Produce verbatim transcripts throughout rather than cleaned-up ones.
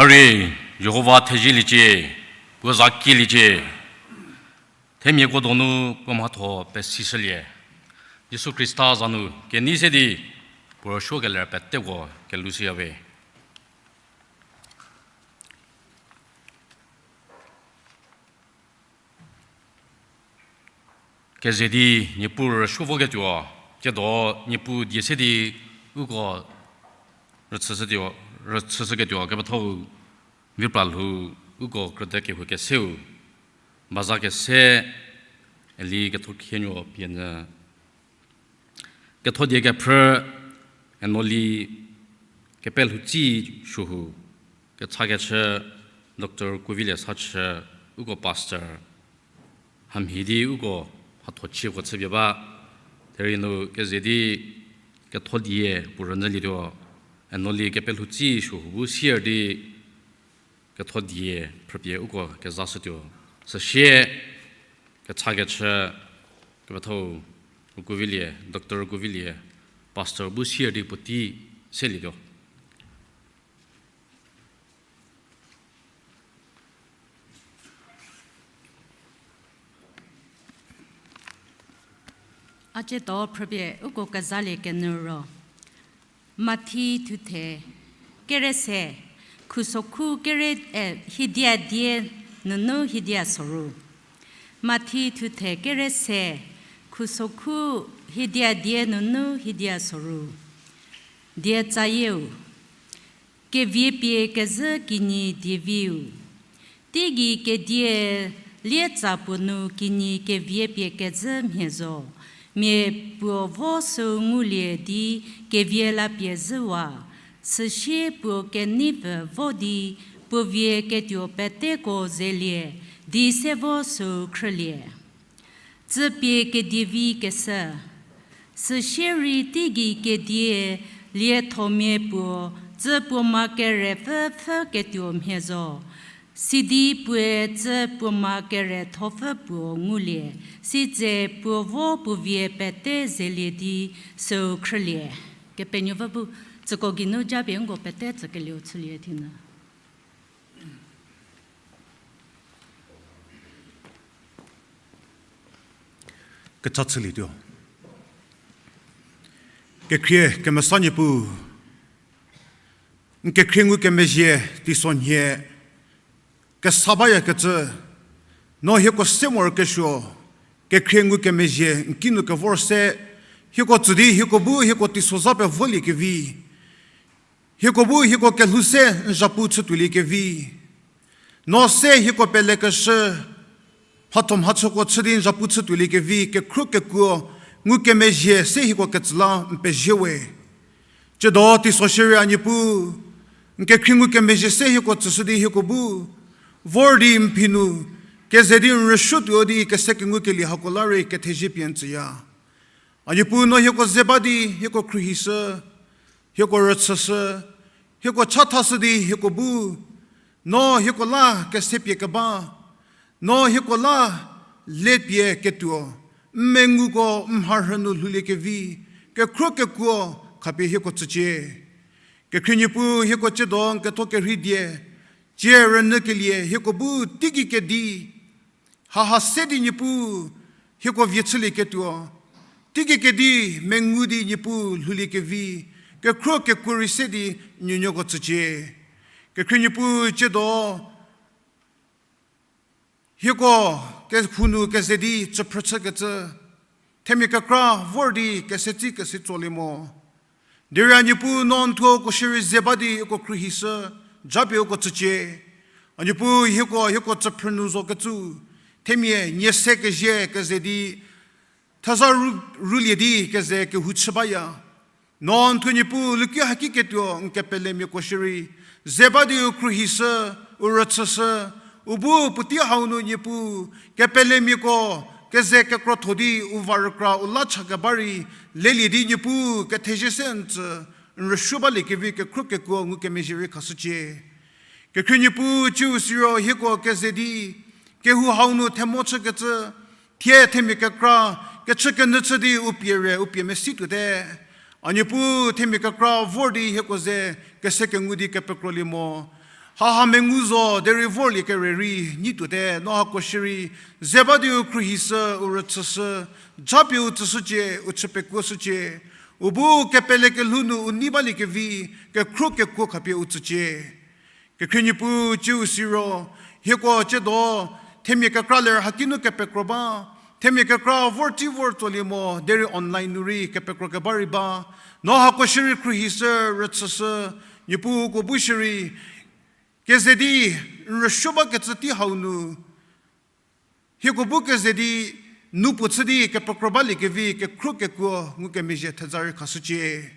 Rei, Jihova thezieliecie, puo za kieliecie. Themiako donu puo mhatho pesishülie. Jisu Khrista za nu kenei se di, puo rüsuokeler peteko kelushüyawe. Keze di Niepuu rüsuo voketuo, tsiedo Niepuu die se di uko rüchüshütuo, rüchüshüketuo kepethau Vipralhou uko krüta kehou keseu, baza kese, eli ketho khienuo pie nyü. Ketho die kephrü, Enoli Kepelhoutsü Suohu, kechakechü Doctor Kuvilie Sachü, uko pastor, hamhie di uko mhatho chieko chüpie ba, derei nu keze di ketho die puo rünyülietuo, Enoli Kepelhoutsü Suohu bu sier di ketho die phrüpie uko kezashütuo. Süsie kechakechü kepethau Kuvilie, Doctor Kuvilie, pastor bu sier di puotei selietuo. A tsiedo phrüpie uko kezalie kenyü ro. Mathi thuthe, kere se, khusokhu kere, eh, hiedia die nunu hiedia soru. Mathi thuthe kere se, khusokhu hiedia die nunu hiedia soru. Dietsayieu, kevie pie kezhü kinyi dieviu. Teigei kedie lietsa puo nu kinyi kevie pie kezhü mhie zo. Mia puo vo süu ngulie di kevie la pie zhüwa. Süsie puo keneipfü vo di puo vie ketuo peteko zelie di se vo süu khrülie. Tsüpie kedievi keshü. Süsie rei teigei kedie liethomia puo tsü puoma kere pfü pfhü ketuo mhie zo. Sidi puoe tsü puoma kere thopfü puo ngulie, sitse puo vo puo vie pete zelie di süu khrülie. Kepenuopfü bu tsüko geinu japie nko pete tsükelieu chülie thinü. Kecha chülietuo. Kekhrie kemesa Niepuu, n kekhrie ngukemezhie teisonhie kesa bayakecü, no hieko se morokesuo, kekhrie ngukemezhie n kinu kevor se, hieko tsü di hieko bu hieko teisozha pevoliekevi, hieko bu hieko kelhou se n zhapu chütuoliekevi. No se hieko pelekeshü, mhatho mhachüko chü di n zhapu chütuoliekevi, kekhruo kekuo, ngukemezhie se hieko ketsü la n pezie we. Tsiedo teiso shierei a Niepuu, n kekhrie ngukemezhie se hieko tsüshü di hieko bu vor di n phi nu, keze di n rüsuotuo di kese kengukelie hako la rei kethezie pie n tsüya. A Niepuu no hieko ze ba di hieko khruohishü, hieko rüchüshü, hieko chathashü di hieko bu, no hieko la kese pie keba, no hieko la le pie ketuo, n menguko n mharhü nu lhouliekevi, kekhruo kekuo khapie hieko tsücie. Kekhrie Niepuu hieko tsiedo n ketho kerhei die, tsie rünyükelie hieko bu teigei kedi, haha se di Niepuu, hieko vie chülieketuo, teigei kedi mengu di Niepuu lhouliekevi, kekhruo kekuo rei se di nuonuoko tsücie. Kekhrie Niepuu tsiedo, hieko kehou nu keze di tsüphrü chükecü, themia kekra vor di kese tsi kese tsolie mo. Derei a Niepuu no n thuo uko shierei ze ba di uko khruohishü, japie uko tsücie. A Niepuu hieko, hieko tsüphrü nu zokecü, themia nie se kezie keze di, theza ru-, rulie di keze kehou chü baya. No n thuo Niepuu luki haki ketuo n kepelemiako shierei, ze ba di u khruohishü, u rüchüshü, u bu puotei hau nu Niepuu, kepelemiako, keze kekrotho di u va rükra u la cha keba rei, lelie di Niepuu, kethezie se n tsü, n rüsuo baliekevi kekhruo kekuo ngukemezhie rei khashücie. Kekhrie Niepuu tsiu siro hieko keze di, kehou hau nu themo chükecü, thie themia kekra, kechükenyü chü di u pie re, u pie mesi tuote. A Niepuu themia kekra vor di hieko ze, kese kengu di kepekrolie mo. Haha mengu zo derei vorlie kere rei nyi tuote, no hako shierei, ze ba di u khruohishü, u rüchüshü, japie u tsüshücie, u chü pekuoshücie, u bu kepele kelhou nu u nei baliekevi, kekhruo kekuo khapie u tsücie. Kekhrie Niepuu ciu siro, hieko tsiedo, themia kekra ler haki nu kepekro ba, themia kekra vor tei vor tsolie mo, derei online nu rei kepekro keba rei ba, no hako shierei khruohishü, rüchüshü, Niepuu ko bu shierei, keze di, n rüsuo bakecü tei hau nu, hieko bu keze di, nu puo chü di kepekro baliekevi, kekhruo kekuo ngukemezhie theza rei khashücie.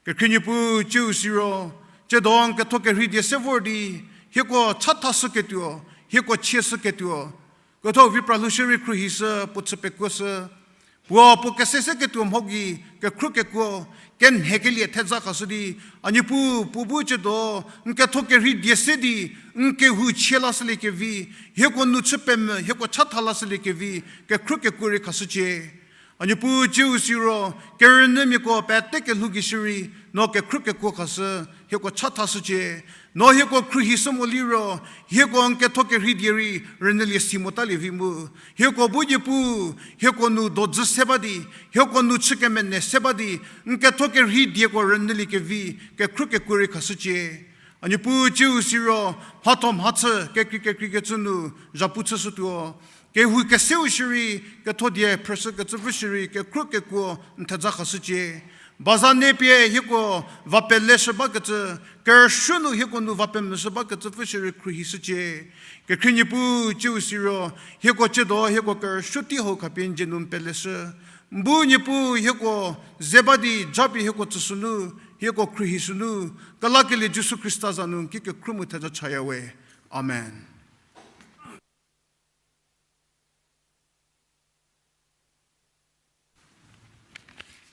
Kekhrie Niepuu ciu siro, tsiedo n ketho kerhei die se vor di, hieko chathashüketuo, hieko chieshüketuo, ketho vi pralhou shierei khruohishü, puo chü pekuoshü, puo puo kese seketuo mho gei, kekhruo kekuo, kenhekelie theza khashü di, a Niepuu puo bu tsiedo, n ketho kerhei die se di, n kehou chie lashüliekevi, hieko nu chü pemvü, hieko chatha lashüliekevi, kekhruo kekuo rei khashücie. A Niepuu ciu siro, kerünyümiako pete kelhou gei shierei, no kekhruo kekuo khashü, hieko chathashücie. No hieko khruohishü mo liro, hieko n ketho kerhei die rei rünyülie si motalie vi mu. Hieko bu Niepuu, hieko nu dojü se ba di, hieko nu chü kemene se ba di, n ketho kerhei dieko rünyüliekevi, kekhruo kekuo rei khashücie. A Niepuu ciu siro, mhatho mhachü, kekrei kekreikecü nu, zhapu chüshütuo. Kehou keseu shierei, ketho die phrüshükecü pfü shierei, kekhruo kekuo n theza khashücie. Baza ne pie hieko va peleshü bakecü, kerüsuo nu hieko nu va pemvüshü bakecü pfü shierei khruohishücie. Kekhrie Niepuu ciu siro, hieko tsiedo, hieko kerüsuo tei hau khapie n dzie nu n peleshü. N bu Niepuu hieko ze ba di japie hieko tsüshünu, hieko khruohishünu, kelakelie Jisu Khrista za nu n ki kekhruohi mu theza chaya we. Amen.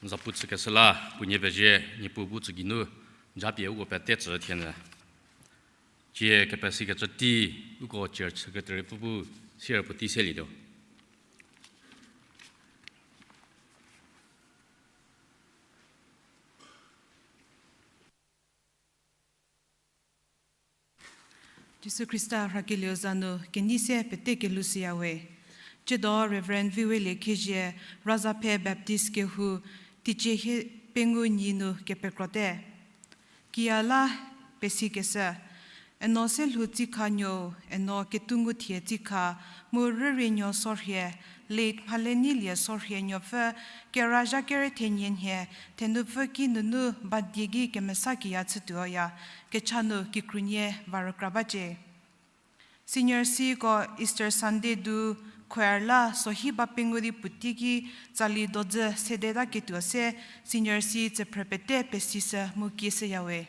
N zapu chükeshü la, puo nie pezie, Niepuu bu tsü geinu, japie uko pete tsü thienyü. Tie kepesikecü tei, uko chair secretary pfü bu, sier puotei selietuo. Jisu Khrista rhakelieu za nu kenei se pete kelhou shüya we. Tsiedo Reverend Viwelie Khezhie, Razaphe Baptist kehou, teicie hie pengou nyi nu kepekrote. Kiya la pesikeshü, Eno Selhou Tsikha Nuou, Eno Ketunguthie Tsikha, mu Rürienuo Sorhie, late Mhaleneilie Sorhie nuopfü, kera zha kere thenie nhie, thenupfü ki nunu ba die ki kemesa kiya chütuoya, kecha nu kikrunie va rükra bacie. Senior Cko Easter Sunday du choir la sohi ba pengou di puotei ki tsali dodzü sedeta ketuo se Senior C tsüphrü pete pesishü mu kieshüya we.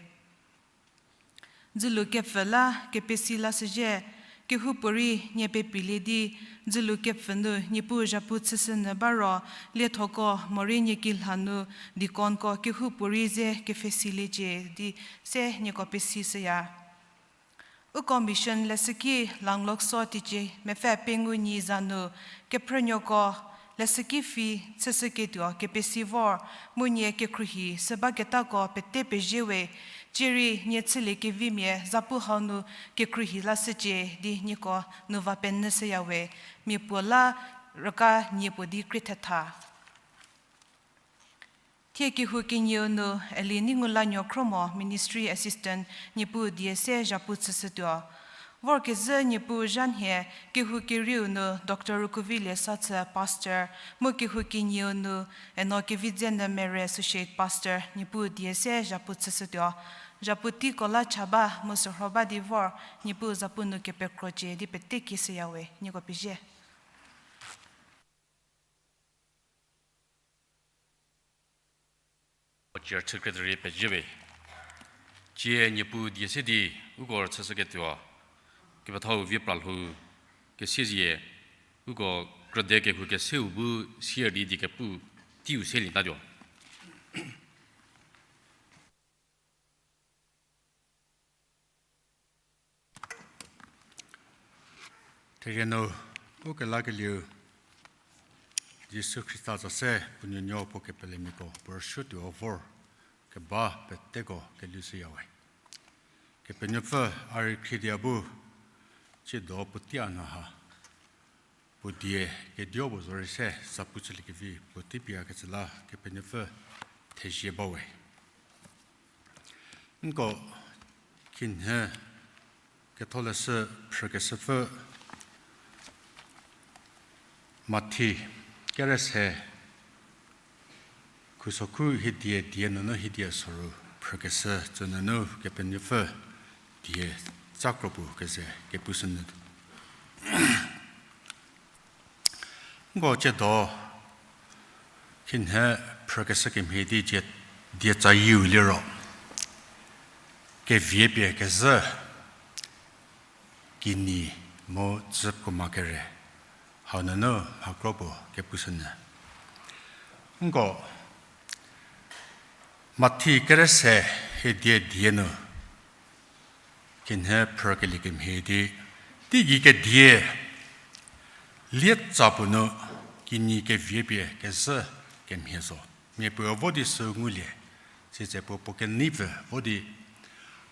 Dzülu kepfü la kepesi lashüzhie, kehoupuorei nie pepilie di, dzülu kepfü nu Niepuu zhapu chüshünyü ba ro, liethoko morei nie kilha nu deaconko kehoupuorei ze kepfhesiliecie di se nieko pesishüya. Uko mission leshüki Langlokso teicie mepfü pengou nyi za nu, kephrünuoko leshüki fee chüshüketuo kepesi vor, mu nie kekhruohi shü baketako pete pezie we, cierei nie chüliekevimia zapu hau nu kekhruohi lashücie di nieko nu va penyüshüya we, mia puo la rüka nie puo di krie thetha. Thie kehou kenieu nu Eli Neingulanuo Khromo Ministry Assistant Niepuu die se zhapu chüshütuo. Vorkezhü Niepuu zha nhie kehou kerieu nu Doctor Rukuvilie Sathü Pastor, mu kehou kenieu nu Eno Kevidzenyü Mere Associate Pastor Niepuu die se zhapu chüshütuo. Zhapu teiko la cha ba mu sürho ba di vor Niepuu zapu nu kepekrocie di pete kieshüya we, nieko pezie. Chair secretary pezie we. Tsie Niepuu die se di uko rüchüshüketuo, kepethau vie pralhou kesiezie, uko krüde kehou keseu bu sier di diekepu teiu selietatuo. Therie nu, ukelakelieu, Jisu Khrista za se puo nuonuo puo kepelemiako puo rüsuotuo vor keba peteko kelhou shüya we. Kepenuopfü a rei khriedia bu, tsiedo puotei nu ha puo die kedio puo zorei se zapu chüliekevi puotei pie a ketsü la Kepenuopfü thezie bawe. Nko khinhie Ketholeshü phrükeshüpfü Mathi kere se, khusokhu hiedie die nunu hiedie soru phrükeshü tsü nunu Kepenuopfü die tsakro puo keze kepushünyü. Nko tsiedo khinhie phrükeshü kemhie di cie die tsayieu liro, kevi pie kezhü, kinyi mu dzü puoma kere, hau nunu mhakro puo kepushünyü. Nko Mathi kere se hiedie die nu khinhie phrükelie kemhie di, teigei kedie lietsa puo nu kinyi kevi pie kezhü kemhie zo. Miapuo vo di sü ngulie, sitse puo puo keneipfü vo di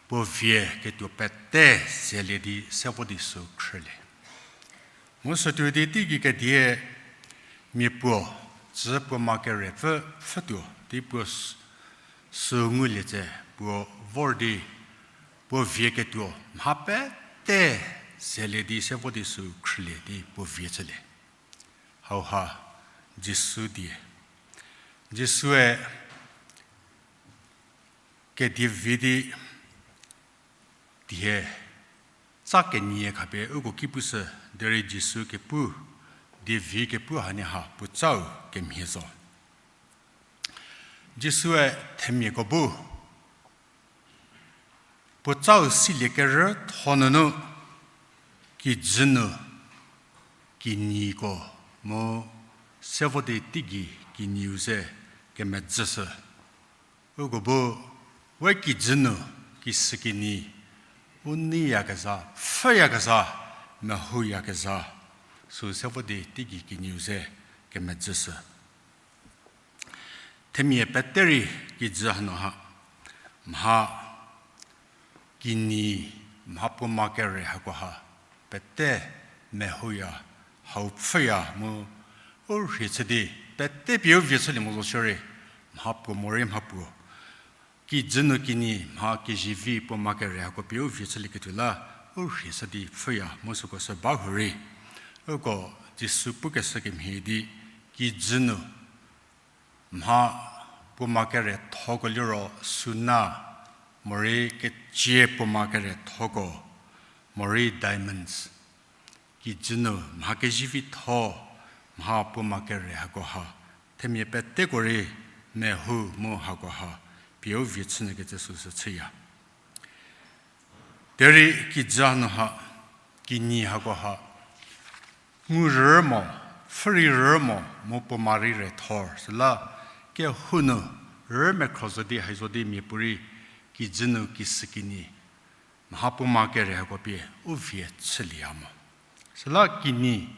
puo vie ketuo pete zelie di se vo di sü khrülie. Mu sütuo di teigei kedie miapuo dzü puoma kerepfü pfhütuo di puo s- sü ngulie tse puo vor di puo vie ketuo mha pete zelie di se vo di sü khrülie di puo vie chülie. Hauha Jisu die. Jisue kedie vi di die tsa kenie khapie uko ki pushü, derei Jisu kepu, die vi kepu hanie ha puo tsau kemhie zo. Jisue themiako bu puo tsau silie kerütho nunu kijü nu kinyiko mu se vo di teigei kinyiu ze kemedzüshü. Uko bu we kijü nu kisükinyi u neiyakezha, pfhüyakezha, mehouyakezha, sü se vo di teigei kinyiu ze kemedzüshü. Themia pete rei kijü hanu ha mha kinyi, mha puoma kere hakoha pete mehouya, hau pfhüya mu u rhie chü di pete pie u vie chülie mo zo shierei, mha puo morei mha puo kijü nu kinyi mha kezivi puoma kere hako pie u vie chülieketuo la u rhie chü di pfhüya mu süko sü ba hurei, uko Jisu pukeshü kemhie di kijü nu mha puoma kerethoko liro suna, morei kecie puoma kerethoko, morei diamonds, kijü nu mha kezivitho, mha puoma kere hakoha themia peteko rei mehou mu hakoha pie u vie chünyükecü süsü chüya. Derei kijü hanu ha kinyi hakoha ngu rü mo, pfhü rei rü mo mu puoma rei rethor, süla kehou nu rü mekhro zo di haizo di miapuorei kijü nu kisükinyi mha puoma kere hako pie u vie chülieya mo. Süla kinyi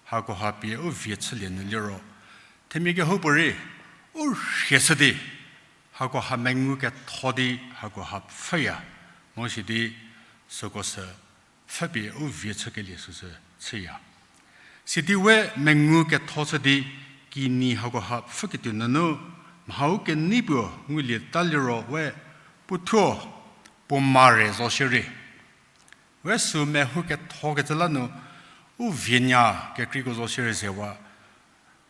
hakoha pie u vie chülie nu liro themia kehoupuorei u rhie chü di hakoha mengu ketho di hakoha pfhüya, mu sidi süko sü pfhü pie u vie chükelie süsü chüya. Sidi we mengu ketho chü di kinyi hakoha pfhüketuo nunu mha u kenei puo ngulieta liro we puothuo puoma re zo shierei, we sü mehou kethokecü la nu u vienya kekreiko zo shierei zewa,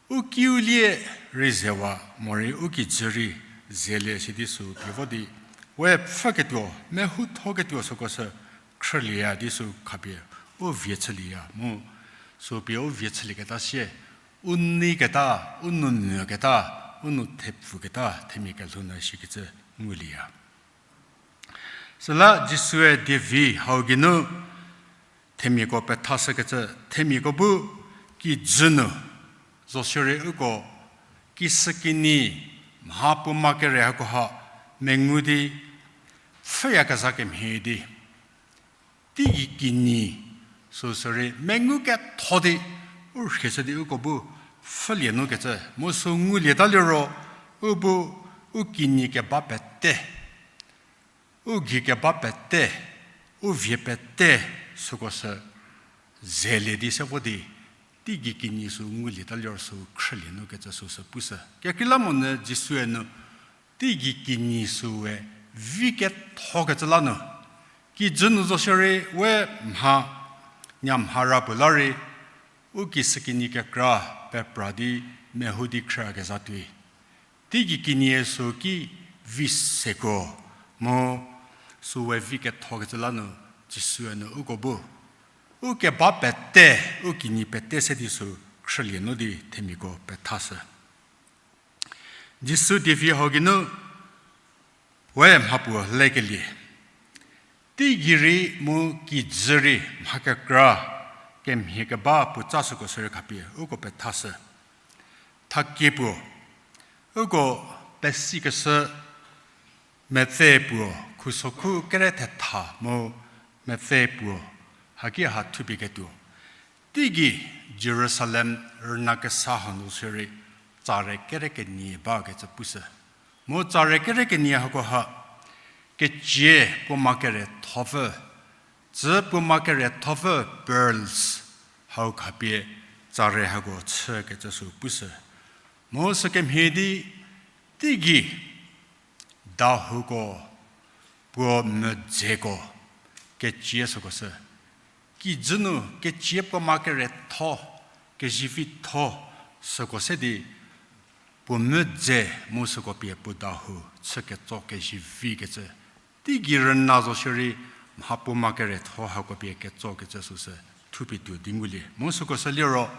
u kiu lie rei zewa, morei u kijü rei zelie sidi sü pie vo di we pfhüketuo, mehouthoketuo süko sü khrülieya di sü khapie u vie chülieya mu sü pie u vie chülieketa sie u neiketa, u nou nyüketa, u nou thepfuketa themia kelhou nu shikecü ngulieya. Süla Jisue dievi hau geinu themiako pethashükecü, themiako bu kijü nu zo shierei uko kisükinyi mha puoma kere hakoha mengu di pfhüyakezha kemhie di teigei kinyi süsü rei mengu ketho di u rhie chü di uko bu pfhülie nukecü mu sü ngulieta liro u bu u kinyi keba pete U gei keba pete, u vie pete, süko sü zelie di se vo di, teigei kinyi sü ngulieta liro sü khrülie nu kecü süsü pushü. Kekreilamonyü Jisue nu, teigei kinyi süe vi kethokecü la nu, kijü nu zo shierei we mha, nya mha ra puo la rei, u kishükinyi kekra pepra di meho di khrüyakezha tuoi. Teigei kinyi sü ki vi sekuo, mu süe vi kethokecü la nu, Jisue nu uko bu u keba pete, u kinyi pete se di sü khrülie nu di themiako pethashü. Jisu dievi hau geinu we mhapuo lekelie, teigei rei mu kijü rei mha kekra kemhie keba puotsa süko sürei khapie uko pethashü. Thakie puo, uko pesikeshü mepfü puo, khusokhu kere thetha mu mepfü puo, haki ha thupie ketuo. Teigei Jerusalem rüna kesa hanu sürei tsare kere kenie bakecü pushü. Mu tsare kere kenie hako ha, kecie puoma kerethopfü, tsü puoma kerethopfü pearls, hau khapie tsare hako chükecü sü pushü. Mu sükemhie di teigei dahuko, puo medzeko, kecie süko sü. Kijü nu kecie puoma keretho, kezivitho, süko se di puo medze mu süko pie puo dahu chü ketso kezivikecü. Teigei rüna zo shierei mha puoma keretho hako pie ketsokecü süsü thupie tuo di ngulie. Mu süko sü liro,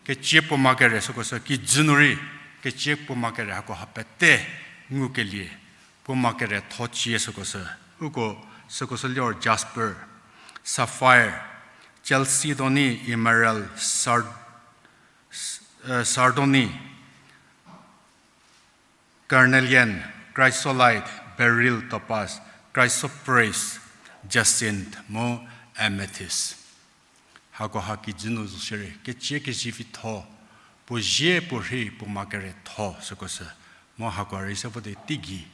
kecie puoma kere süko sü kijü nu rei, kecie puoma kere hako ha pete ngukelie, puoma keretho cie süko sü. Uko süko sü liro jasper, sapphire, chalcedony, emerald, sar-, s-, eh, sardonyx, carnelian, chrysolite, beryl, topaz, chrysoprase, jacinth, mu amethyst. Hako ha kijü nu zo shierei, kecie kezivitho, puo zie puo rhei puoma keretho süko sü, mu hako rei se vo di teigei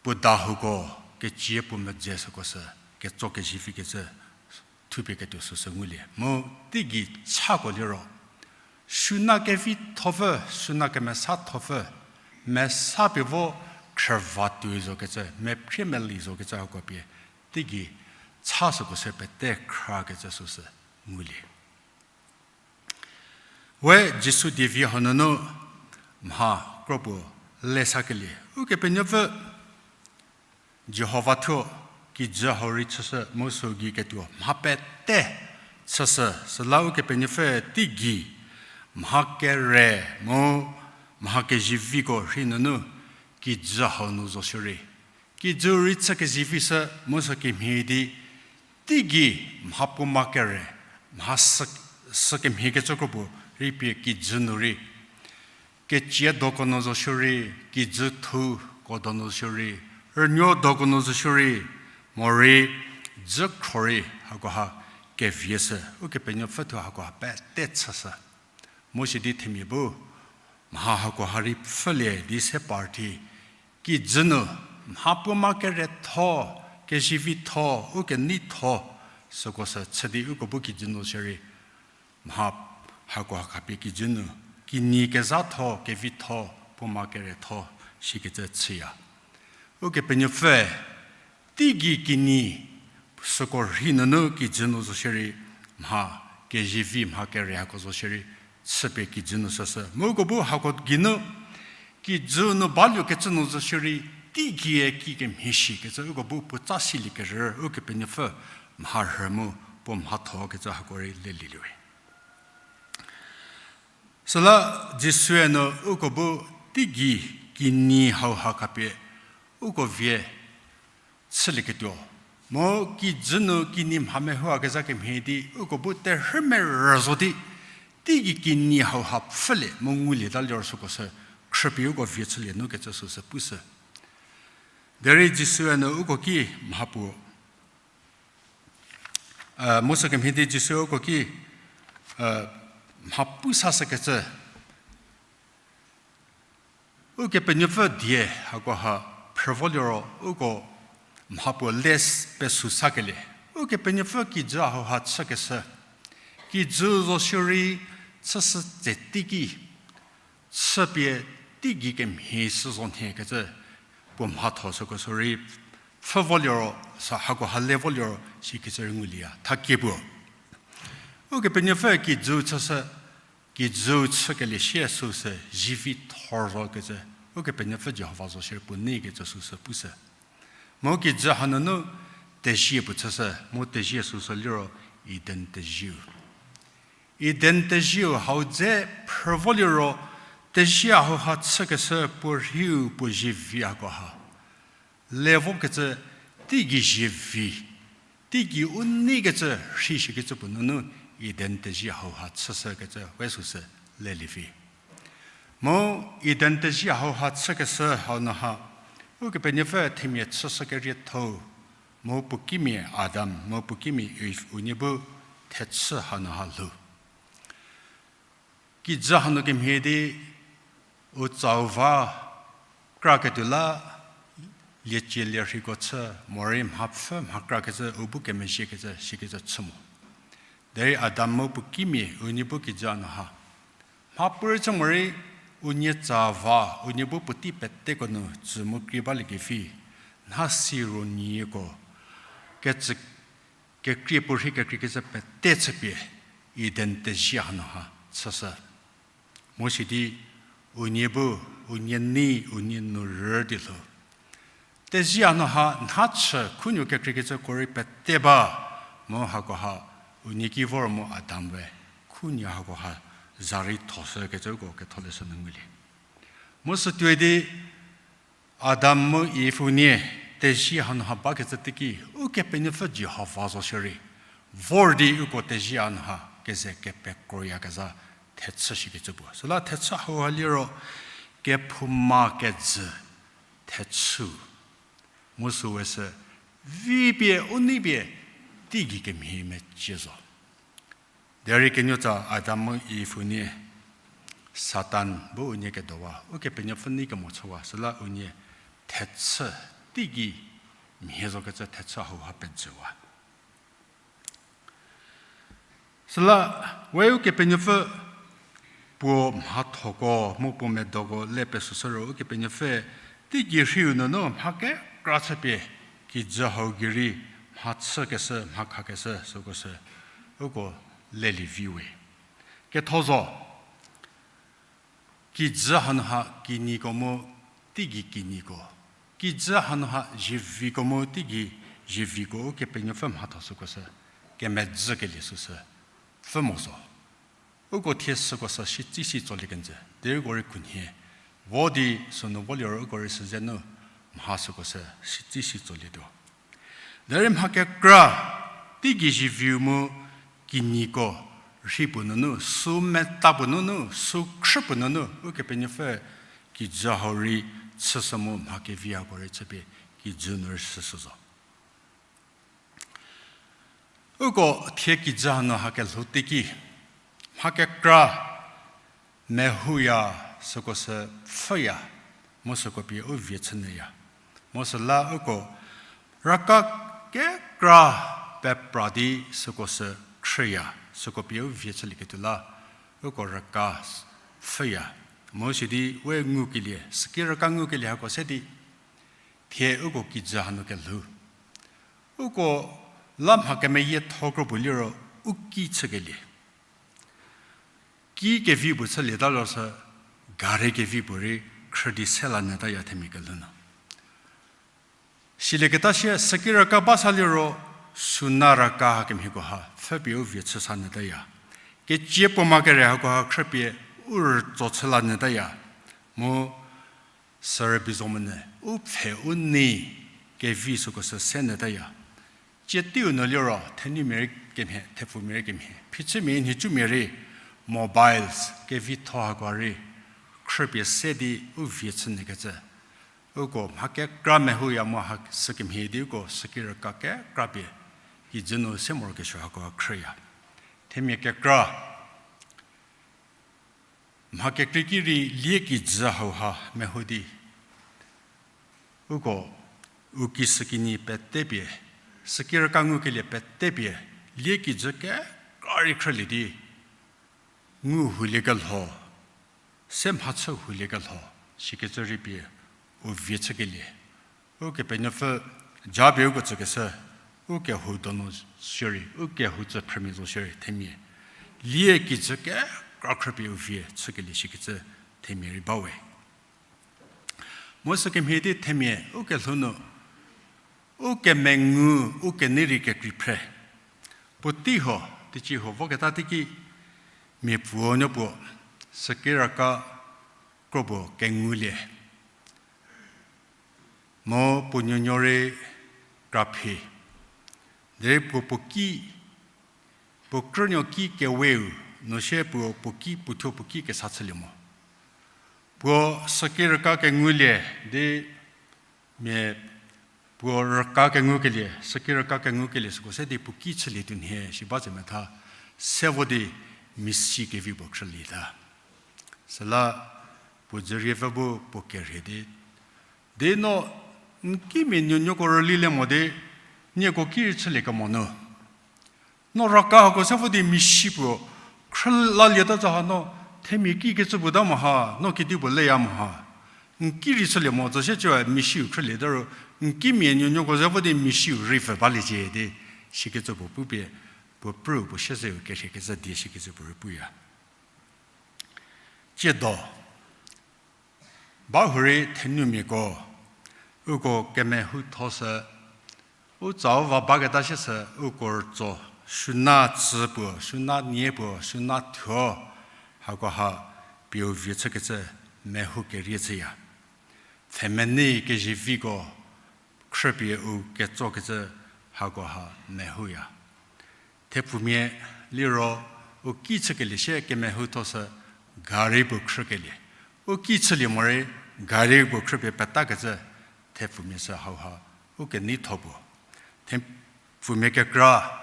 puo dahuko, kecie puo medze süko sü, ketso kezivikecü thupie ketuo süsü ngulie. Mu teigei chako liro, suna kevithopfü, suna kemesathopfü, mesa pie vo khrüva tuoi zokecü, mephrie meli zokecü hako pie, teigei cha süko sü pete khrakecü süsü ngulie. We Jisu dievi hau nunu mha kro puo le sakelie, Ukepenuopfü Jihova thuo kijü hau rei chüshü mu sü gei ketuo mha pete chüshü, süla Ukepenuopfü teigei mha kere mu mha keziviko rhei nunu kijü hau nu zo shierei, kijü rei chü kezivishü mu sü kemhie di, teigei mha puoma kere, mha sü, sü kemhie kecü kro puo rei pie kijü nu rei, kecie doko nu zo shierei, kijü thuko donu zo shierei, rünuo doko nu zo shierei, morei dzü khro rei hakoha kevieshü, Ukepenuopfü thuo hakoha pete chüshü. Mu sidi themia bu mha hakoha rei pfhülie di se party, kijü nu mha puoma keretho, kezivitho, ukeneitho, süko sü chü di uko bu kijü nu shierei, mha hakoha khapie kijü nu kinyi kezhatho, kevitho, puoma keretho, shikecü chüya. Ukepenuopfü teigei kinyi süko rhei nunu kijü nu zo shierei, mha kezivi mha kere hako zo shierei, chüpie kijü nu süshü. Mu uko bu hako geinu, kijü nu baluokecü nu zo shierei, teigie kikemhie shikecü uko bu puotsa silie kerü, Ukepenuopfü mharhü mu puo mhathokecü hako rei lelielie we. Süla Jisue nu uko bu teigei kinyi hauha khapie uko vie chülieketuo, mu kijü nu kinyi mha mehoakezha kemhie di uko bu terhü merü zo di, teigei kinyi hauha pfhülie mu ngulieta liro süko sü khrüpie uko vie chülie nu kecü süsü pushü. Derei Jisue nu uko ki mha puo mu sükemhie di Jisue uko ki mha pu sashükecü, Ukepenuopfü die hakoha phrü vo liro uko mha puo le s-, pesü sakelie. Ukepenuopfü kijü hauha chükeshü. Kijü zo shierei chüshü tse teiki, chüpie teigei kemhie shü zo nhie kecü puo mhatho süko shierei pfhü vo liro, sa hakoha le vo liro, sikecü rei ngulieya. Thakie puo. Ukepenuopfü kijü chüshü, kijü chükelie sie süsü zivi thor zo kecü, Ukepenuopfü Jihova zo shierei puo nei kecü süsü pushü. Mu kijü hanunu tezhie puo chüshü, mu tezhie süsü liro Eden tezhieu. Eden tezhieu hau dze phrü vo liro, tezhie hauha chükeshü puo rhiu puo zivi hakoha le vokecü teigei zivi, teigei u neikecü rhi shikecü puo nunu Eden tezhie hauha chüshükecü we süsü lelie vi. Mu Eden tezhie hauha chükeshü hau nu ha, Ukepenuopfü themia chüshü kerietho-u, mu puo kimia Adam, mu puo kimia Iv unie bu thechü hanu ha lhou. Kijü hanu kemhie di u tsau va kraketuo la, liecie lie rheiko chü, morei mhapfü mha krakecü, u bu kemezhiekecü, sikecü chü mo. Derei Adam mu puo kimia unie bu kijü hanu ha mhapuorei chü morei, unie tsa va, unie bu puotei peteko nu tsü mu krie baliekevi, nha si ro nieko, kecü, kekrie puorhi kekreikecü pete chüpie, Eden tezhie hanu ha chüshü. Mu sidi, unie bu, unie nei, unie nu rü di lhou. Tezhie hanu ha nha chü khunuo kekreikecüko rei pete ba, mu hakoha, unie ki vor mu Adam we, khunuo hakoha, za rei thoshükecüko ketholeshü nu ngulie. Mu sütuoi di, Adam mu Iv unie tezhie hanu ha bakecü teiki, Ukepenuopfü Jihova zo shierei vor di uko tezhie hanu ha keze kepekroyakezha thechü shikecü puo. Süla thechü hauha liro kephouma kejü thechü. Mu süu we sü vipie u neipie teigei kemhie mecie zo. Derei kenuotsa Adam mu Iv unie Satan bu unie kedowa, Ukepenuopfü nei kemo chüwa, süla unie thechü, teigei mhie zokecü thechü hauha pejüwa. Süla we Ukepenuopfü puo mhathoko mu puo medoko le pesüshü ro Ukepenuopfü teigei rhiu nunu mha kekra chüpie kijü hau gei rei mha chükeshü, mha khakeshü süko sü uko lelie vi we. Ketho zo, kijü hanu ha kinyiko mu teigei kinyiko, kijü hanu ha zieviko mu teigei zieviko Ukepenuopfü mhatho süko sü kemedzükelie süsü pfhü mo zo. Uko thie süko sü shitsi shi tsolie kenjü, derei uko rei khunhie vo di sünu vo liro uko rei süzenu mha süko sü shitsi shi tsolietuo. Derei mha kekra, teigei zieviu mu kinyiko rhi puo nunu, sü meta puo nunu, sü khrü puo nunu Ukepenuopfü kijü hau rei chüshü mu mha kevi hako rei chüpie kijü nu rei shüshü zo. Uko thie kijü hanu ha kelhou teiki, mha kekra mehouya süko sü pfhüya, mu süko pie u vie chü nyüya. Mu süla uko raka kekra pepra di süko sü khrüya, süko pie u vie chülieketuo la, uko raka pfhüya. Mu sidi we ngukelie, süki raka ngukelie hako se di, thie uko kijü hanu kelhou. Uko la mha kemeyietho kro puo liro u ki chükelie. Ki kevi puo chülieta lo sü gari kevi puo rei khrü di se la nyütaya themia kelhou nu. Silieketa sie süki raka ba sa liro suna raka hakemhieko ha pfhüpie u vie chü sa nyütaya. Kecie puo ma kere hakoha khrüpie u rütso chü la nyütaya. Mu sürübei zo monyü, u pfhe u nei kevi süko sü se nyütaya. Cie teiu nu liro thenumia rei kemhie, thepfumia rei kemhie, phichümia nhicumia rei mobiles kevitho hako rei khrüpie se di u vie chü nyükecü. Uko mha kekra mehouya mu ha sükemhie di uko süki raka kekra pie kijü nu se morokesuo hako khrüya. Themia kekra mha kekrei ki rei lie kijü hauha mehou di Uko, u kisükinyi petepie, sükirüka ngukelie petepie, lie kijü kekra rei khrülie di, ngu houliekelho, se mhachü houliekelho, shikecü rei pie, u vie chükelie. Ukepenuopfü, japie uko tsükeshü, u kehou donu shierei, u kehou tsü phrümia zo shierei, themia. Lie kijü kekra khrüpie u vie chükelie shikecü, themia rei bawe. Mu sükemhie di themia, u kelhou nu, u kemengu, u kenei rei kekrei phre. Puotei huo, teicie huo voketa teiki, mia puo nuo puo, sükirüka kro puo kengulie. Mu puo nuonuo rei kraphi. Derei puo puo ki, puo krünuo ki keweu, nu sie puo puo ki, puo thuo puo ki kesa chülie mo. Puo sükirüka kengulie, di mia puo rüka kengukelie, sükirüka kengukelie süko se di puo ki chülie tuo nhie, shi ba ze metha, se vo di misi kevi puo khrülie ta. Süla puo dzüriepfü bu puo kerhie di, di no, n kimia nuonuoko rülilie mo di, nieko ki rei chülie kemo nu. No rüka hako se vo di misi puo, khrülalieta zo ha no, themia kikecü puo ta mo ha, no kedipuo leya mo ha. N ki rei chülie mo zo sie cü misiu khrülie ta ro, n kimia nuonuoko ze vo di misiu rei pfü baliecie di, shikecü puo pupie, puo pru puo siezeu kerhiekecü die shikecü puo rei puya. Tsiedo, ba hurei thenumiako, uko kemehoutho sü, u tsau va baketa sie sü, uko rütso, süna tsü puo, süna nie puo, süna thuo, hakoha, pie u vie chükecü, mehou kerie chüya. Pfhemenei keziviko, khrüpie u ketsokecü, hakoha, mehouya. Thepfumia liro, u ki chükelie sie kemehoutho sü, gari puo khrükelie. U ki chülie morei, gari puo khrüpie petakecü, thepfumia sü hauha, u keneitho puo. Thepfumia kekra,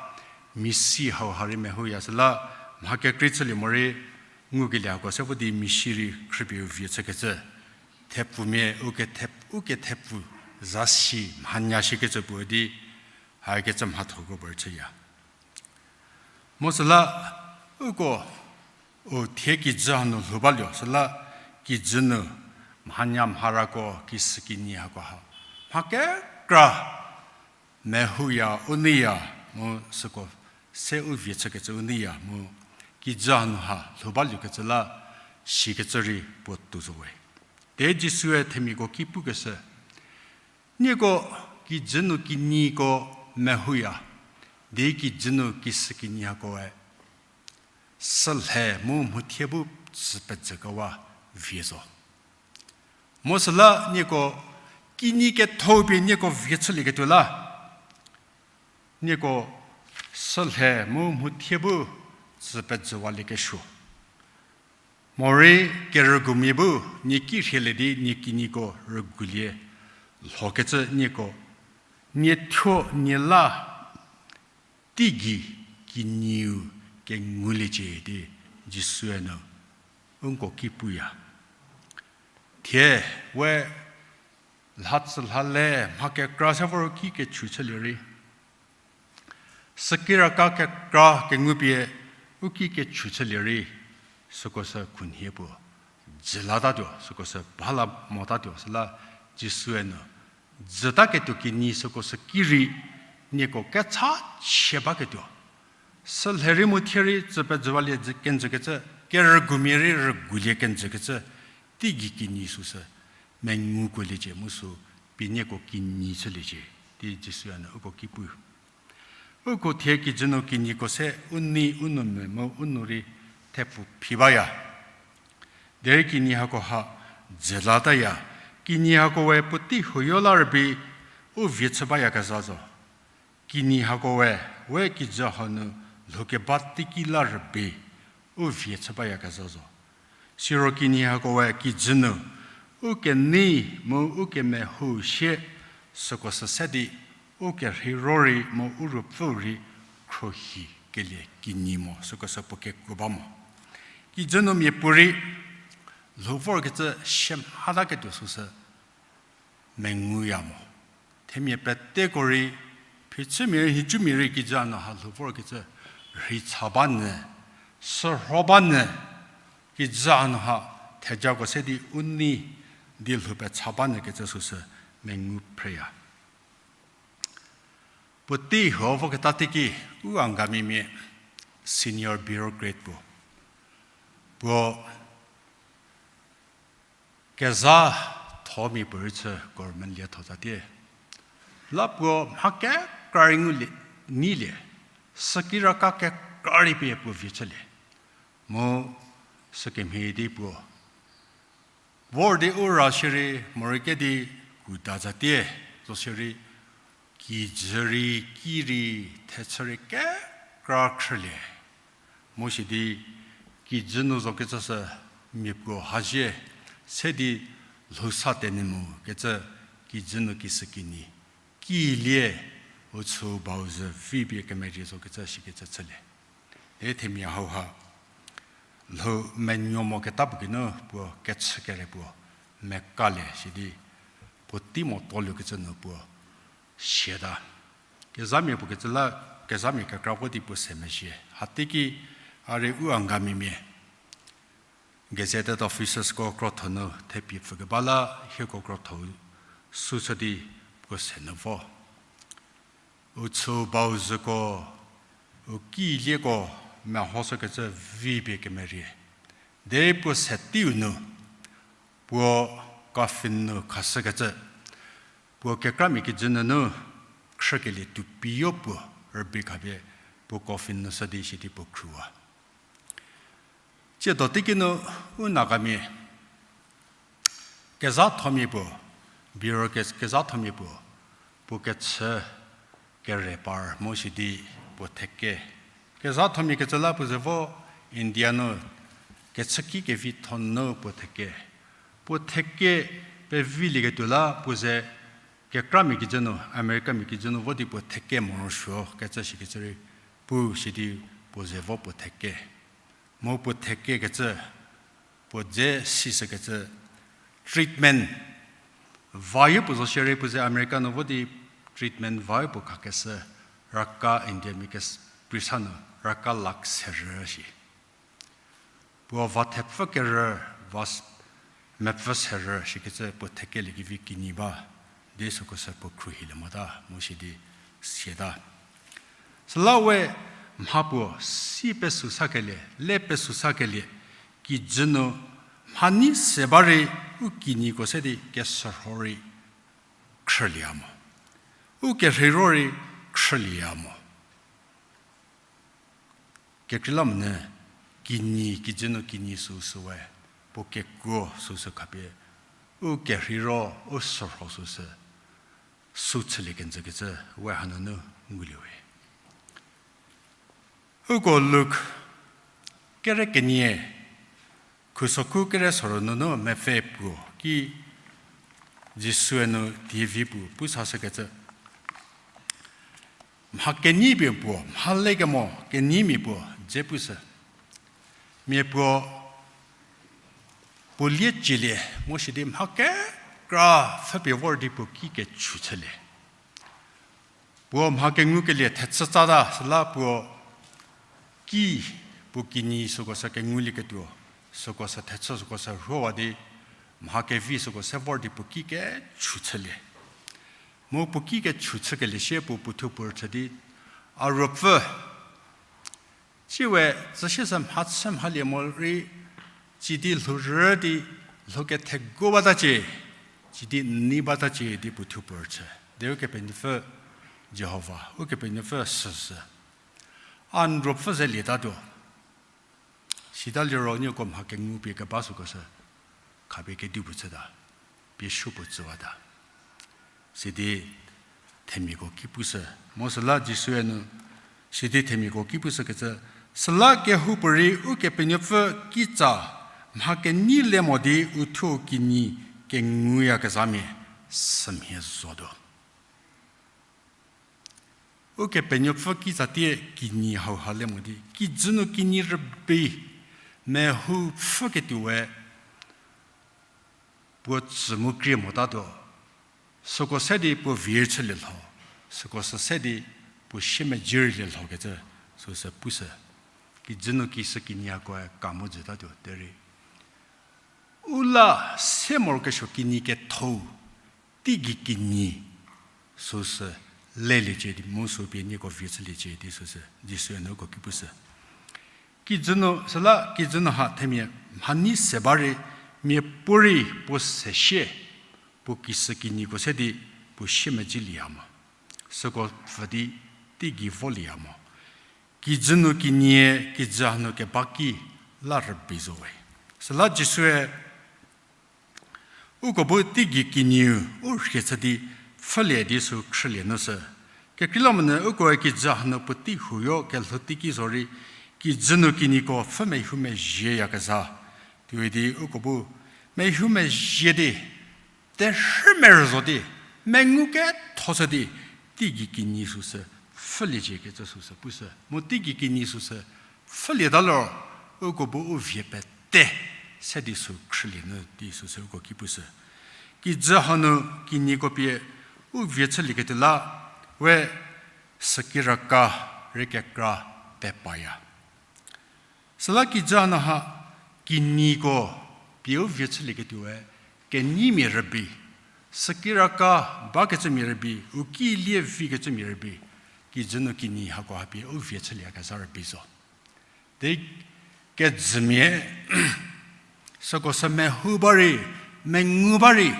misi hauha rei mehouya süla, mha kekrei chülie morei, ngukelie hako se vo di misi rei khrüpie u vie chükecü. Thepfumia u kethep-, u kethepfu zasi mhanya shikecü puo di, hakecü mhathoko puo rei chüya. Mu süla, uko, u thie kijü hanu lhou baluo, süla kijü nu mhanya mharako kisükinyi hakoha. Mha kekra, mehouya, u neiya, mu süko se u vie chükecü u neiya, mu kijü hanu ha lhou baluokecü la, shikecü rei puo tuo zo we. Te Jisue themiako ki pukeshü, nieko kijü nu kinyiko mehouya, di kijü nu kisükinyi hakoe, sülhe mu mhothie bu tsü pejükewa vie zo. Mu süla nieko kinyi ketho pie nieko vie chülieketuo la, nieko sülhe mu mhothie bu tsü pejüwaliekesuo. Morei kerügumia bu nie ki rhielie di nie kinyiko rügulie lhokecü nieko, nie thuo nie la teigei kinyiu kenguliecie di Jisue nu uko ki puya. Thie we lhatsü lhale mha kekra se vor u ki kechu chülie rei, sükiraka kekra kengupie u ki kechu chülie rei, süko sü khunhie puo jü latatuo, süko sü ba la motatuo, süla Jisue nu jütaketuo kinyi süko sü ki rei, nieko kecha chie baketuo. Sülhe rei mu thie rei tsü pejüwalie kenjükecü, kerügumia rei rügulie kenjükecü, teigei kinyi süsü mengukuoliecie mu sü pie nieko kinyi chüliecie, di Jisue nu uko ki pu. Uko thie kijü nu kinyiko se u nei u nou me mu u nou rei thepfu phi baya. Derei kinyi hakoha jü lataya, kinyi hako we puotei huoyo la rübei u vie chü bayakezha zo. Kinyi hako we, we kijü hau nu lhoukeba teiki la rübei u vie chü bayakezha zo. Siro kinyi hako we kijü nu u kenei mu u kemehou sie süko sü se di u kerheiro rei mu u ruopfü rei khruohi kelie kinyi mo süko sü puo kekuo ba mo. Kijü nu miapuorei lhou vorkecü sie mhataketuo süsü menguya mo. Themia peteko rei, phichümia rei, nhicumia rei kijü hanu ha lhou vorkecü rhei cha ba nyü, sürho ba nyü, kijü hanu ha thejako se di u nei di lhou pecha ba nyü kecü süsü mengu phreya. Puotei huo voketa teiki u Angamimia senior bureaucrat puo, puo kezha thomia puorei chü government lietho zatie. La puo mha kekra rei ngulie, neilie, süki raka kekra rei pie puo vie chülie. Mu sükemhie di puo vor di u ra shierei morei kedi kuda zatie, zo shierei kijü rei, ki rei, thechü rei kekra khrülie. Mu sidi kijü nu zokecü sü mia puo hazie se di lhou sa tenyü mu kecü kijü nu kisükinyi kilie, u chü bau zü vi pie kemerie zokecü shikecü chülie. E themia hauha lhou menuo moketa puo geinu puo kechü kere puo mekalie sidi puotei mo toliekecü nu puo siata. Kezhamia puo kecü la, kezhamia kekra vo di puo se mezhie. Hateiki a rei u Angamimia gazetted officersko krotho nu thepie pfükeba la hieko krotho sü chü di puo se nyü vo. U chü bau züko, u ki lieko mehoshükecü vi pie kemerie. Derei puo se teiu nu, puo coffin nu khashükecü, puo kekramia kijü nunu khrükelie tupiyo puo rübei khapie puo coffin nu shü di sidi puo khruwa. Tsiedo teiki nu u Nagamia kezhathomia puo, bureau ke-, kezhathomia puo, puo kechü kere par mu sidi puo theke. Kezhathomia kecü la puo ze vo India nu kechüki kevitho nu puo theke. Puo theke pevilieketuo la puo ze kekramia kijü nu, Americamia kijü nu vo di puo theke morosuo kecü shikecü rei pu sidi puo ze vo puo theke. Mu puo theke kecü, puo dze sishükecü treatment vayo puo zo shierei puo ze America nu vo di treatment vayo puo khakeshü raka Indiamia ke-, prisa nu raka lakh serü shi. Puo va thepfü kerü, va s-, mepfü serü shikecü puo thekeliekevi kinyi ba, di süko sü puo khruohilie mota mu sidi siata. Süla we mha puo si pesü sakelie, le pesü sakelie, kijü nu mhanei se ba rei u kinyiko se di kesürho rei khrülieya mo. U kerheiro rei khrülieya mo. Kekreilamonyü kinyi, kijü nu kinyi süsü we, puo kekuo süsü khapie, u kerheiro, u sürho süsü, sü chülie kenjükecü we hanunu ngulie we. Uko Luk kere kenie, khusokhu kere sorü nunu mepfü puo ki Jisue nu dievi pu, pu sashükecü. Mha kenyimia puo, mha lekemo kenyimia puo dze pushü. Mia puo puo lie cielie, mu sidi mha kekra pfhüpie vor di puo ki kechu chülie. Puo mha kengukelie thechütsata süla puo ki, puo kinyi süko sü kengulieketuo, süko sü thechü süko sü rhowa di, mha kevi süko se vor di puo ki kechu chülie. Mu puo ki kechu chükelie sie puo puothuo puo rüchü di, a ruopfü, tsiwe, tsüsie sü mhachü mhalie morei, tsidi lhourü di, lhou kethegu batacie, tsidi n nei batacie di puothuo puo rüchü. Derei Ukepenuopfü Jihova, Ukepenuopfü süsü, a n ruopfü zelietatuo. Sita liro nieko mha kengu pie keba süko sü khapie kedipuo chüta, pie supuo chüwata. Sidi themiako ki pushü, mu süla Jisue nu, sidi themiako ki pushükecü, süla kehoupuorei Ukepenuopfü kitsa mha kenyi le mo di uthuo kinyi kenguyakezhamia sümhie zotuo. Ukepenuopfü kitsa tie kinyi hauha le mo di, kijü nu kinyi rübei, mehou pfhüketuowe, puo tsü mu krie motatuo, Süko se di puo vie chülie lho, süko sü se di puo siemedzi rülie lhokecü, süsü pushü. Kijü nu kishükinyiakoe ka mu jütatuo derei, u la se morokesuo kinyi ketho-u, teigei kinyi süsü leliecie di mu sü pie nieko vie chüliecie di süsü Jisue nuko ki pushü. Kijü nu, süla kijü nu ha themia mhanei se ba rei, miapuorei puo se sie, puo kishükinyiko se di puo siemedzilieya mo. Süko pfü di teigei volieya mo. Kijü nu kinyie, kijü hanu keba ki la rübei zo we. Süla Jisue uko bu teigei kinyiu u rhie chü di pfhülie di sü khrülie nu sü. Kekreilamonyü ukoe kijü hanu puotei huoyo kelhou teiki zorei, kijü nu kinyiko pfhü mehoumezhieyakezha. Tuoi di uko bu mehoumezhie di, terhü merü zo di, mengu ketho shü di, teigei kinyi süsü pfhüliecie kecü süsü pushü. Mu teigei kinyi süsü pfhülieta liro, uko bu u vie pete se di sü khrülie nu di süsü uko ki pushü. Kijü hanu kinyiko pie u vie chülieketuo la, we sükiraka rei kekra pepaya. Süla kijü hanu ha kinyiko pie u vie chülieketuoe kenyimia rübei, sükiraka bakecümia rübei, u ki lie vikecümia rübei, kijü nu kinyi hako ha pie u vie chülieyakezha rübei zo. Di kejümia, süko sü mehou ba rei, mengu ba rei,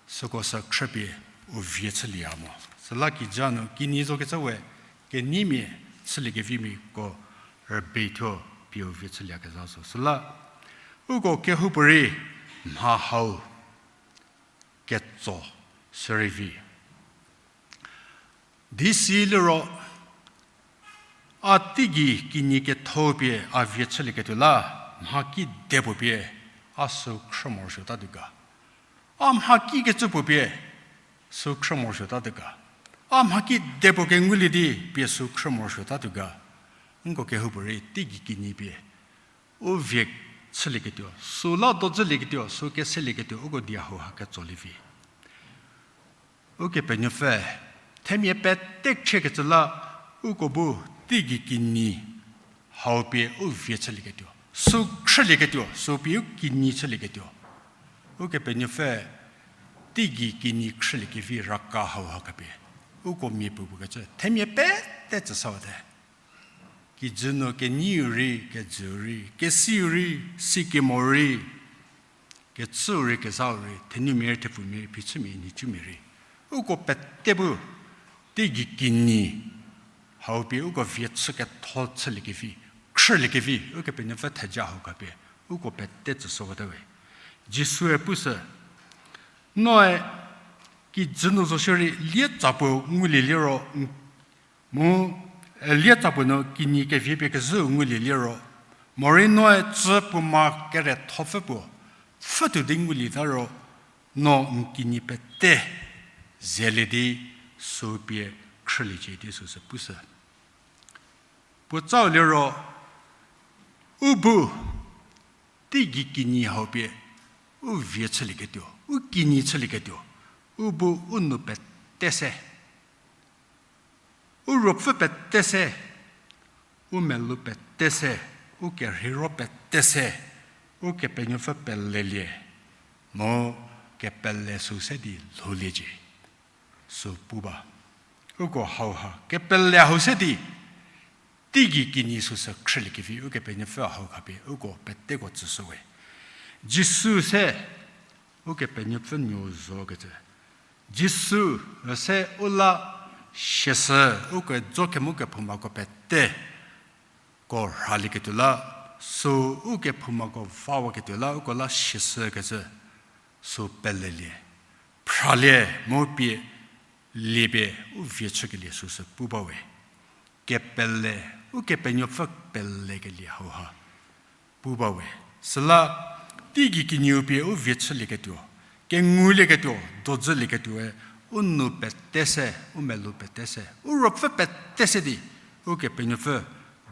süko sü khrüpie u vie chülieya mo. Süla kijü nu kinyi zokecü we kenyimia chüliekevimiako rübei thuo pie u vie chülieyakezha zo. Süla uko kehoupuorei mha hau ketso sürei vi. Di siliro, a teigei kinyi ketho pie a vie chülieketuo la, mha kidepuo pie a sü khrü morosuotatuo ga. A mha kikecü puo pie sü khrü morosuotatuo ga. A mha kidepuo kengulie di pie sü khrü morosuotatuo ga. Nko kehoupuorei teigei kinyi pie u vie chülieketuo, sü la dozülieketuo, sü keselieketuo, uko die hau ha ketsolie vi. Ukepenuopfü, themia pete chiekecü la, uko bu teigei kinyi hau pie u vie chülieketuo, sü khrülieketuo, sü pie u kinyi chülieketuo. Ukepenuopfü, teigei kinyi khrüliekevi raka hau ha khapie uko mia puo pukecü themia pete tsüsawate. Kijü nu kenyiu rei, kejüu rei, kesiu rei, sikemo rei, kechüu rei, kezhau rei, thenumia rei, thepfumia rei, phichümia, nhicumia rei, uko pete bu teigei kinyi hau pie uko vie chü ketho chüliekevi, khrüliekevi Ukepenuopfü theja hau khapie uko pete tsüsowate we. Jisue pushü, noe kijü nu zo shierei lietsa puo ngulie liro, mu, e, lietsa puo nu kinyi kevie pie kezhüu ngulie liro, morei noe tsü puo ma kerethopfü puo pfhütuo di ngulieta ro, no n kinyi pete zelie di sü pie khrüliecie di süsü pushü. Puo tsau liro, u bu teigei kinyi hau pie u vie chülieketuo, u kinyi chülieketuo, u bu u nou pete se, u ruopfü pete se, u melou pete se, u kerheiro pete se, Ukepenuopfü pelelie, mu kepele sü se di lhouliecie. Sü pu ba. Uko hauha kepele hau se di, teigei kinyi süsü khrüliekevi Ukepenuopfü hau khapie uko peteko tsüshüwe. Jisu se Ukepenuopfü nuo zokecü. Jisu se u la siashü, uko dzo kemu kephoumako peteko rhalieketuo la, sü ukephoumako vawaketuo la, uko la siashükecü, sü pelelie, phralie mu pie liepie u vie chükelie süsü pu bawe. Kepele, Ukepenuopfü pelekelie hauha pu bawe. Süla teigei kinyiu pie u vie chülieketuo, kengulieketuo, dozülieketuoe, u nou pete se, u melou pete se, u ruopfü pete se di, Ukepenuopfü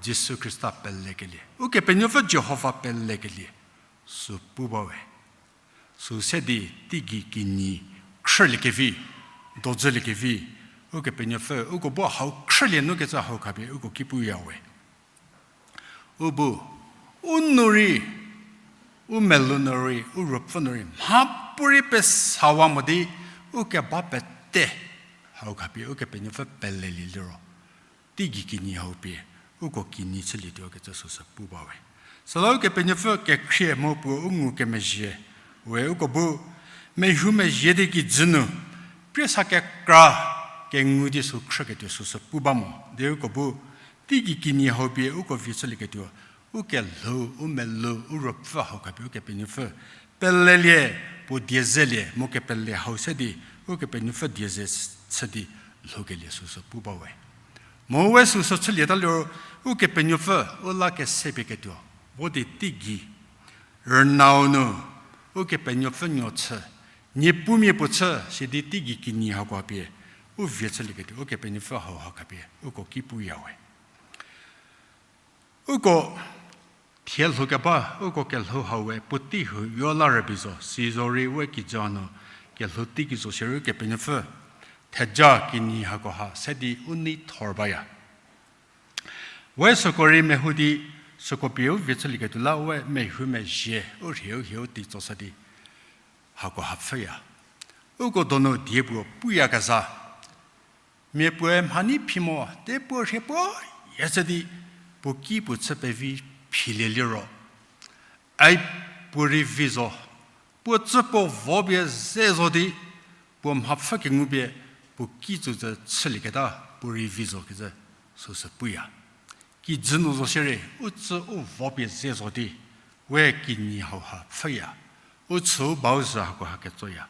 Jisu Khrista pelekelie, Ukepenuopfü Jihova pelekelie, sü pu bawe. Sü se di teigei kinyi khrüliekevi, dozüliekevi, Ukepenuopfü uko bu hau khrülie nu kecü hau khapie uko ki puya we. U bu, u nou rei, u melou nu rei, u ruopfü nu rei, mhapuorei pesawa mo di, u keba pete, hau khapie Ukepenuopfü pelelie liro, teigei kinyi hau pie, uko kinyi chülietuo kecü süsü pu ba we. Süla Ukepenuopfü kekhrie mu puo u ngukemezhie, we uko bu, mehumezhie di kijü nu, priesa kekra, kengu di sü khrüketuo süsü pu ba mo, di uko bu, teigei kinyi hau pie uko vie chülieketuo, u kelhou, u melou, u ruopfü hau khapie Ukepenuopfü pelelie, puo die zelie, mu kepele hau se di, Ukepenuopfü die ze chü di lhoukelie süsü pu ba we. Mu we süsü chülieta liro, Ukepenuopfü u la kesepie ketuo, vo di teigei, rünau nu, Ukepenuopfü nuo chü, niepumia puo chü, sidi teigei kinyi hako pie, u vie chülieketuo, Ukepenuopfü hau ha khapie, uko ki puya we. Uko thie lhoukeba, uko kelhou hau we puotei huoyo la rübei zo, sizo rei we kijü nu kelhou teigei zo shierei Ukepenuopfü theja kinyi hako ha se di u nei thor baya. We süko rei mehou di süko pie u vie chülieketuo la we mehumezhie u rhieu hieu teitso sa di hako ha pfhüya. Uko donu die puo puyakezha mia puoe mhanei phi mo, te puo rhie puo ye chü di, puo ki puo chü pevi philie liro, ai puo rei vi zo, puo tsü puo vo pie ze zo di, puo mhapfhü kengu pie, puo ki tsü ze chülieketa, puo rei vi zo kecü, süsü puya. Kijü nu zo shierei, u tsü u vo pie ze zo di, we kinyi hau ha pfhüya, u chü u bau zhü hako ha ketsoya.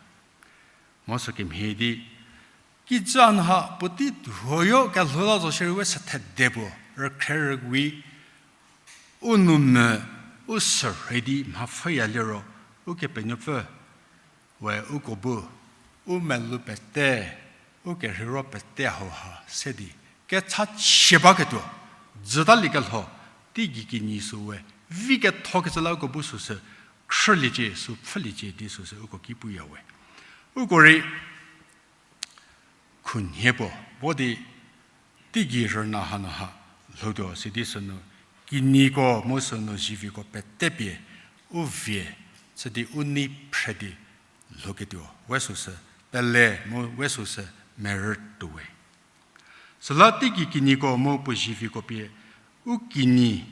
Mo sü kemhie di, kijü nu ha puotei huoyo kelhou la zo shierei we sethede puo, rükhre rüwi, u nou me, u sürhei di mhapfhüya liro, Ukepenuopfü, we uko bu, u melou pete, u kerheiro pete hau ha se di, kechachie baketuo, jütaliekelho, teigei kinyi sü we, vi kethokecü la uko bu süsü, khrüliecie, sü pfhüliecie di süsü uko ki puya we. Uko rei, khunhie puo, vo di, teigei rüna hanu ha, lhoutuo sidi sünu, kinyiko mu sünu ziviko pete pie, u vie, chü di u nei phre di, lhouketuo, we süsü, pele mu we süsü, merü tuo we. Süla teigei kinyiko mu puo ziviko pie, u kinyi,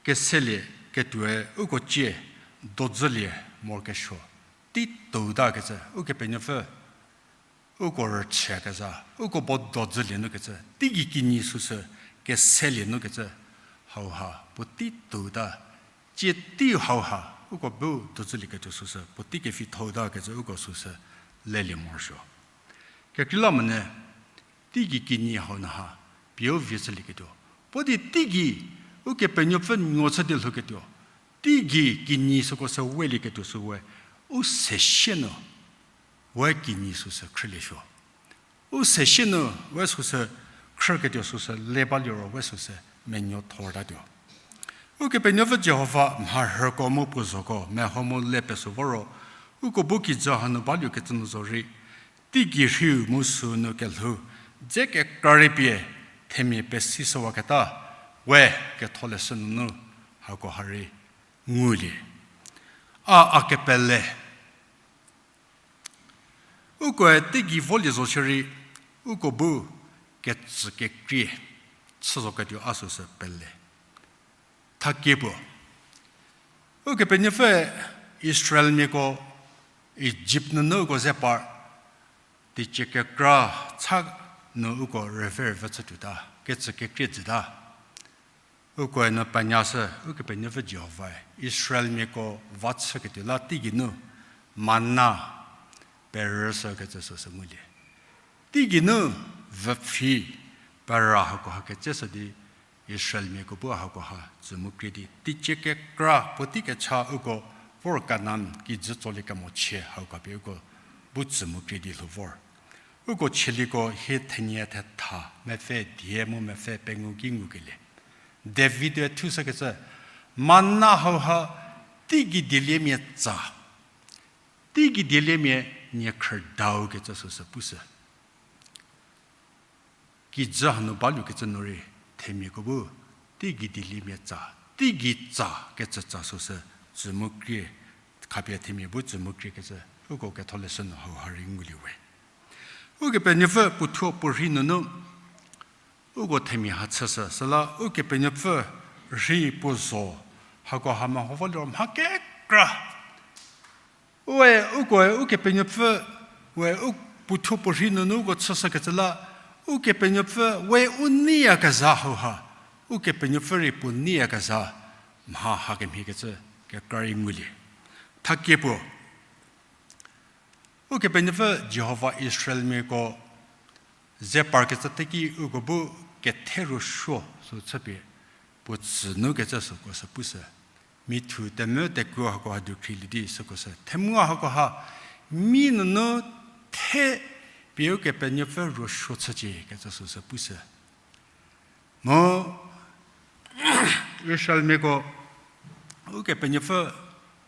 keselie ketuoe uko cie, dozülie morokesuo, tei toutakecü, Ukepenuopfü, uko rüchükezha, uko bo dozülie nukecü, teigei kinyi süsü, keselie nukecü, hauha, puotei touta, cie tei hauha, uko bu dozülieketuo süsü, puotei kevithoutakecü, uko süsü, lelie morosuo. Kekreilamonyü, teigei kinyi hau nu ha, pie u vie chülieketuo. Puo di teigei, Ukepenuopfü nuo chü di lhouketuo. Teigei kinyi süko sü welieketuo sü we, u sesie nu, we kinyi süsü khrüliesuo. U sesie nu, we süsü khrüketuo süsü le baliro we süsü menuo thortatuo. Ukepenuopfü Jihova mharhüko mu puo zoko meho mu le pesü voro, uko bu kijü hanu baluokecü nu zorei, teigei rhiu mu sünu kelhou, dze kekra rei pie, themia pesishüwaketa, we ketholeshü nunu, hako ha rei, ngulie. A, a kepele. Ukoe teigei volie zo shierei, uko bu kecü kekrie, chü zoketuo a süsü pele. Thakie puo. Ukepenuopfü Israelmiako Egypt nunu uko ze par, teicie kekra cha nu uko rüve rüve chütuota, kecü kekrie jüta. Ukoe nu penyashü, Ukepenuopfü Jihovae Israelmiako va chüketuo la teigei nu manna perüshükecü süsü ngulie. Teigei nu vüpfhi pera hako ha kecüshü di Israelmiako bu hako ha tsü mu krie di teicie kekra puotei kecha uko vor Kanan kijü tsolie kemochie hauko pie uko bu tsü mu krie di lhou vor. Uko chieliko hie thenie thetha mepfü die mu mepfü pengou ki ngukelie. David-e thushükecü, manna hauha teigei dieliemia tsa. Teigei dieliemia niekhrüdau kecü süsü pushü. Kijü hanu baluo kecü nu rei, themiako bu, teigei dieliemia tsa, teigei tsa kecü tsa süsü, tsü mu krie, khapie themia bu tsü mu krie kecü, uko ketholeshü nu hauha rei ngulie we. Ukepenuopfü puothuo puorhi nunu, uko themia ha chüshü, süla Ukepenuopfü rhi puo zo, hako ha meho vo liro mha kekra. Ue, ukoe Ukepenuopfü, we u puothuo puorhi nunu uko chüshükecü la, Ukepenuopfü we u neiyakezha hauha, Ukepenuopfü rei puo neiyakezha, mha hakemhie kecü kekra rei ngulie. Thakie puo, Ukepenuopfü Jihova Israelmiako ze parkecü teki uko bu kethe ruosuo sü chüpie puo tsü nu kecü süko sü pushü. Mithu temvü tekuo hako ha dukhrilie di süko sü. Themvü hako ha mi nunu the pie Ukepenuopfü ruosuo chücie kecü süsü pushü. Mu Israelmiako Ukepenuopfü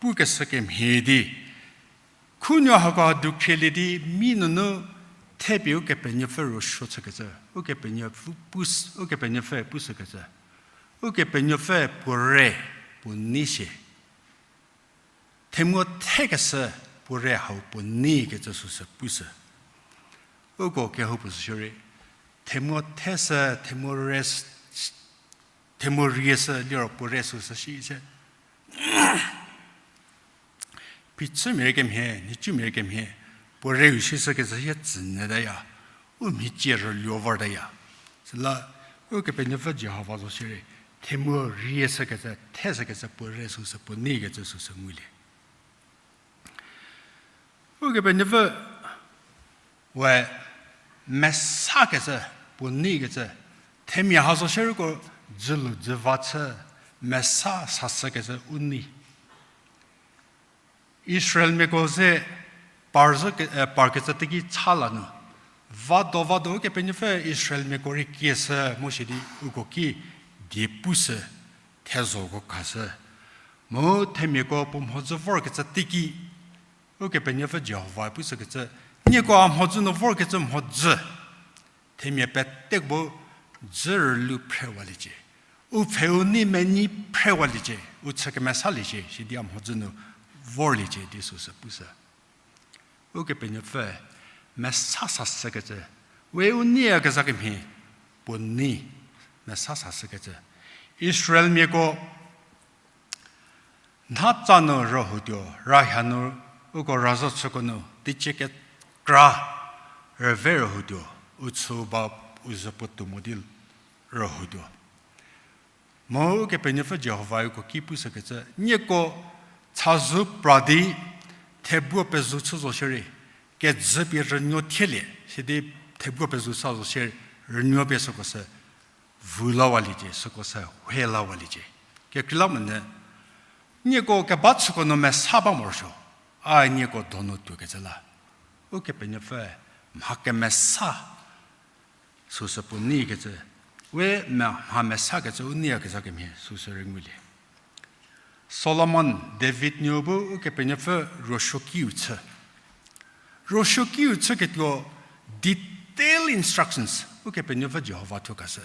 pukeshü kemhie di, khunuo hako ha dukhrilie di mi nunu the pie Ukepenuopfü ruosuo chükecü, Ukepenuopfü pus-, Ukepenuopfü pushükecü, Ukepenuopfü puo re puo nei shie. Themvü thekeshü puo re hau puo nei kecü süsü pushü. Uko kehoupuo sü shierei, themvü theshü, themvü re s-, themvü rieshü liro puo re süsü shi se. Phichümia rei kemhie, nhicumia rei kemhie, puo reu shishükecü hie tsü nyütaya, u mhicie rüluo vortaya. Süla, Ukepenuopfü Jihova zo shierei, themvü rieshükecü, theshükecü puo re süsü puo nei kecü süsü ngulie. Ukepenuopfü we mesakecü, puo neikecü, themia ha zo shierei ko dzülu dzüva chü, mesa sashükecü u nei. Israelmiako ze par zhü ke-, eh, parkecü teiki cha la nu, vado vado Ukepenuopfü Israelmiako rei kieshü mu shi di uko ki die pushü, thezhoko khashü. Mu themiako puo mhodzü vorkecü teiki, Ukepenuopfü Jihova pushükecü, nieko a mhodzü nu vorkecü mhodzü, themia peteko bu dzü rülu phrewaliecie. U pfhe u nei menyi phrewaliecie, u chü kemesaliecie, sidi a mhodzü nu vorliecie di süsü pushü. Ukepenuopfü mesa sashükecü, we u neiyakezha kemhie, puo nei mesa sashükecü. Israelmiako nhatsa nu rühoutuo, rahia nu uko razho chüko nu teicie kekra rüve rühoutuo, u chü ba u zhü puotou mo di rühoutuo. Mu Ukepenuopfü Jihova uko ki pushükecü, nieko chazou pra di thebuo pezu chü zo shierei, kejü pie rünuo thielie, sidi thebuo pezu sa zo shierei rünuo pie süko sü vu lawaliecie, süko sü hue lawaliecie. Kekreilamonyü, nieko keba chüko nu mesa ba morosuo, a nieko donu tuokecü la. Ukepenuopfü mha kemesa süsü puo neikecü, we me-, mha mesakecü u neiyakezha kemhie süsü rei ngulie. Solomon, David nuo bu Ukepenuopfü ruosuokiu chü. Ruosuokiu chüketuo detail instructions Ukepenuopfü Jihova thuo khashü.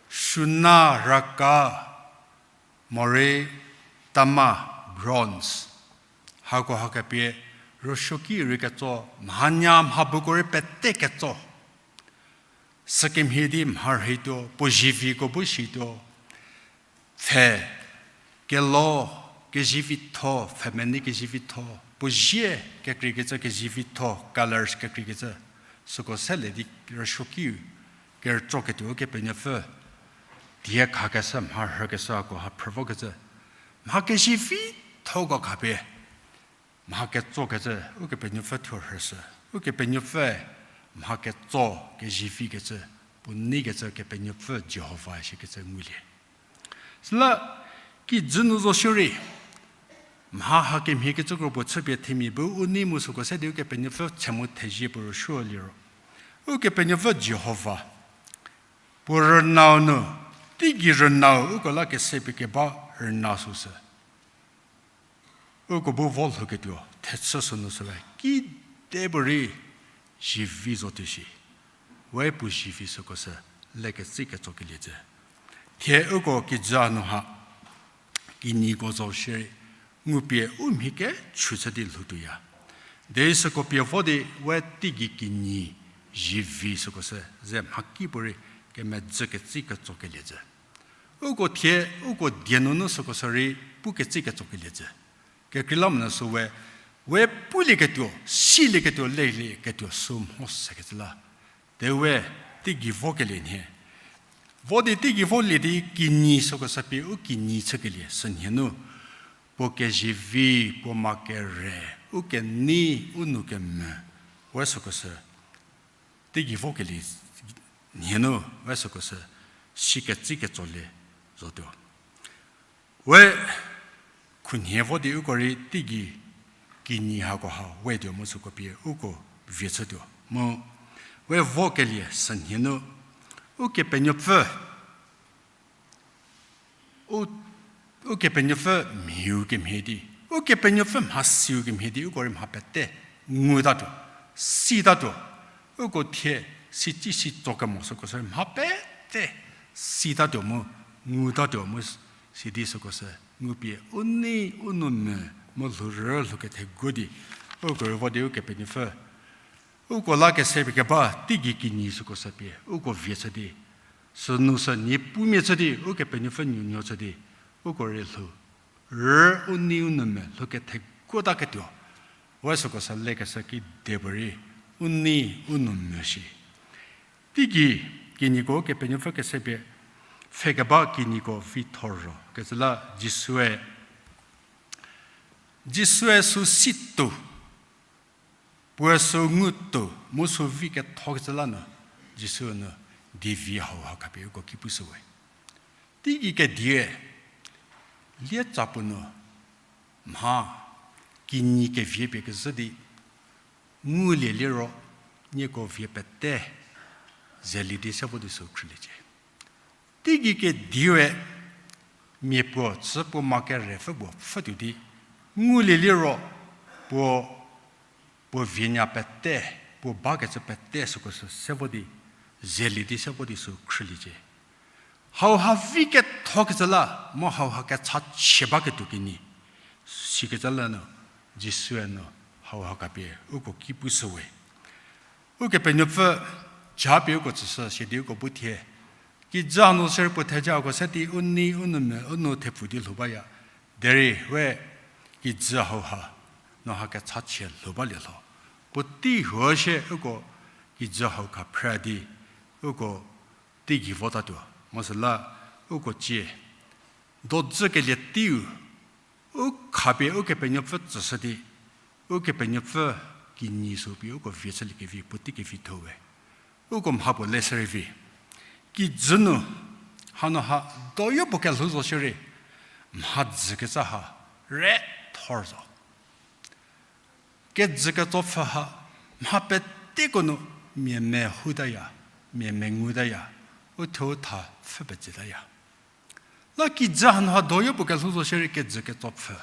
Suna, raka, morei tama, bronze, hako hakepie ruosuoki rei ketso, mhanya mhabuko rei pete ketso. Sükemhie di mharheituo, puo ziviko bu situo, pfhe, kelo, kezivitho, pfhemenei kezivitho, puo zie kekreikecü kezivitho, colors kekreikecü, süko selie di ruosuokiu kerütsoketuo Ukepenuopfü die khakeshü, mharhükeshü hako ha phrü vokecü, mha kezivithoko khapie mha ketsokecü Ukepenuopfü thuo rhüshü. Ukepenuopfü mha ketso kezivikecü, puo neikecü Kepenuopfü Jihova shikecü ngulie. Süla kijü nu zo shierei, mha hakemhie kecü kro puo chüpie themia bu u nei mu süko se di Ukepenuopfü chü mu thezie puo rüsuo liro, Ukepenuopfü Jihova puo rünau nu, teigei rünau uko la kese pie keba rüna süsü uko bu vo lhouketuo thechü sünu süla ki kedipuorei zivi zotuo shi. We puo zivi süko sü lekecü ketso kelie jü. Thie uko kijü hanu ha kinyiko zo shierei, ngupie u mhi kechü chü di lhoutuoya. Derei süko pie vo di we teigei kinyi zivi süko sü ze mhakipuorei kemedzü kecü ketso kelie jü. Uko thie, uko die nunu süko sü rei pukecü ketso kelie jü. Kekreilamonyü sü we, we pulieketuo, silieketuo, lelieketuo sü mho sekecü la. Te we, teigei vokelie nhie. Vo di teigei volie di kinyi süko sü pie u kinyi chükelie sünhie nu. Puo kezivi, puo ma kere, u kenei, u nou kemvü, we süko sü teigei vokelie nhie nu, we süko sü sikecü ketsolie zotuo. We khunhie vo di uko rei teigei kinyi hako ha wetuo mu süko pie uko vie chütuo. Mu we vokelie sünhie nu, Ukepenuopfü, u, Ukepenuopfü mhiu kemhie di, Ukepenuopfü mhasiu kemhie di uko rei mha pete ngutatuo, sitatuo, uko thie sici sitso kemo süko sü mha pete sitatuo mu, ngutatuo mu, sidi süko sü ngupie u nei u nou mvü mu lhourü lhou kethegu di, uko rei vo di Ukepenuopfü uko la kese pie keba teigei kinyi süko sü pie uko vie chü di, sünu sü nie pumia chü di, Ukepenuopfü nuonuo chü di, uko rei lhou rü u nei u nou mvü lhou kethekuotaketuo, we süko sü lekeshü kedipuorei u nei u nou mvü shi. Teigei kinyiko Kepenuopfü kese pie pfhe keba kinyiko vi thor ro kecü la Jisue, Jisue sü situo, puoe sü ngutuo mu sü vi kethokecü la nu, Jisu nu dievi hau ha khapie uko ki pushüwe. Teigei kedie, lietsa puo nu mha kinyi kevie pie kezhü di, ngulie liro, nieko vie pete zelie di se vo di sü khrüliecie. Teigei kediue, mia puo chü puo ma kerepfü puo pfhütuo di, ngulie liro, puo, puo vienya pete, puo bakecü pete süko sü se vo di, zelie di se vo di sü khrüliecie. Hauha vi kethokecü la, mu hauha kechachie baketuo kinyi, sikecü la nu, Jisue nu, hauha khapie uko ki pushüwe. Ukepenuopfü, japie uko tsüshü sidi uko bu thie. Kijü hanu sü rei puo thejako se di u nei u nou mvü u nou thepfu di lhou baya. Derei we kijü hauha, nu ha kechachie lhou balie lho. Puotei huo shie uko kijü hau kha phre di, uko teigei votatuo. Mu süla uko cie dojükelie teiu, u khapie Ukepenuopfü tsüshü di, Ukepenuopfü kinyi sü pie uko vie chüliekevi puotei kevitho we. Uko mha puo le se rei vi. Kijü nu, hanu ha doyo puo kelhou zo shierei, mhadzü kecü ha re thor zo. Kejü ketsopfü ha, mha peteko nu mia mehutaya, mia mengutaya, u thuo u tha pfhü pejütaya. La kijü hanu ha doyo puo kelhou zo shierei kejü ketsopfü